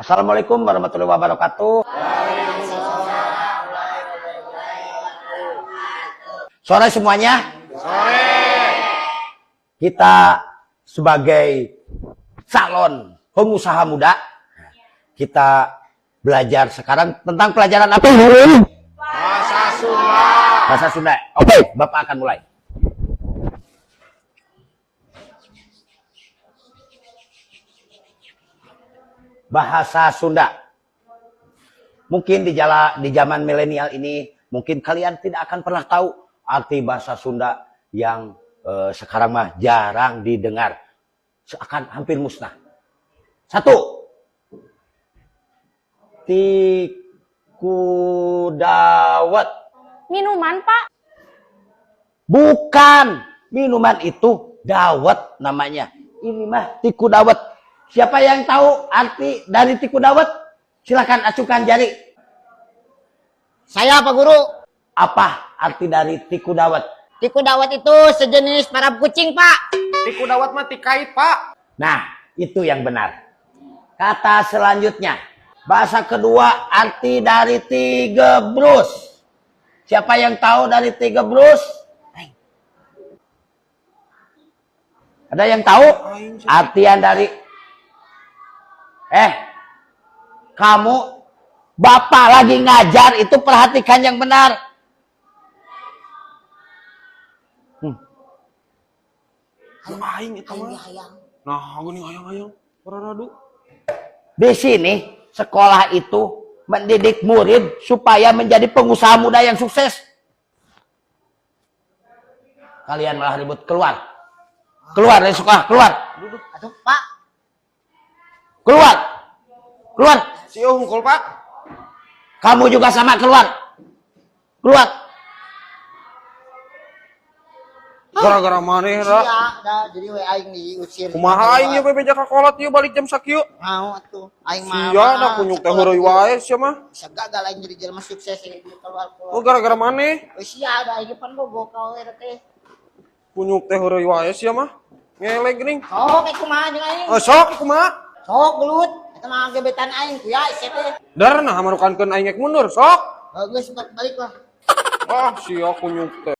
Assalamualaikum warahmatullahi wabarakatuh. Sore semuanya. Sore. Kita sebagai calon pengusaha muda, kita belajar sekarang tentang pelajaran apa? Bahasa Sunda. Bahasa Sunda. Oke, Bapak akan mulai. Bahasa Sunda. Mungkin di zaman milenial ini, mungkin kalian tidak akan pernah tahu arti bahasa Sunda yang sekarang mah jarang didengar. Seakan hampir musnah. Satu. Tiku dawet. Minuman, Pak. Bukan. Minuman itu dawet namanya. Ini mah tiku dawet. Siapa yang tahu arti dari tiku dawet? Silakan acukan jari. Saya, Pak Guru. Apa arti dari tiku dawet? Tiku dawet itu sejenis parab kucing, Pak. Tiku dawet mah tikait, Pak. Nah, itu yang benar. Kata selanjutnya. Bahasa kedua, arti dari tigebrus. Siapa yang tahu dari tigebrus? Ada yang tahu? Artian dari... Kamu, bapak lagi ngajar itu perhatikan yang benar. Aing eta mah. Nah, geuning hayang-hayang. Pararadu. Di sini sekolah itu mendidik murid supaya menjadi pengusaha muda yang sukses. Kalian malah ribut, keluar. Keluar dari sekolah, keluar. Aduh, Pak. Keluar. Keluar. Si hungkul, Pak. Kamu juga sama, keluar. Keluar. Gara-gara maneh ra. Sia, dah jadi we aing diusir. Kumaha aing ieu bebeja ka kolot ieu balik jam sakieu? Mau atuh. Aing mah. Sia da kunyuk teh heureuy wae sia mah. Bisa gagal aing jadi jelema sukses ini keluar-keluar. Oh, gara-gara maneh. We sia da aing pan bogo ka we teh. Kunyuk teh heureuy wae sia mah. Ngelek geuning. Sok eh kumaha jeung aing? Oh, sok kumaha? Sok gelut. Eta mah gebetan aing kuya sia teh. Dar nah marukankeun aing ek mundur, sok. Geus balik lah. Ah, sia kunyuk teh.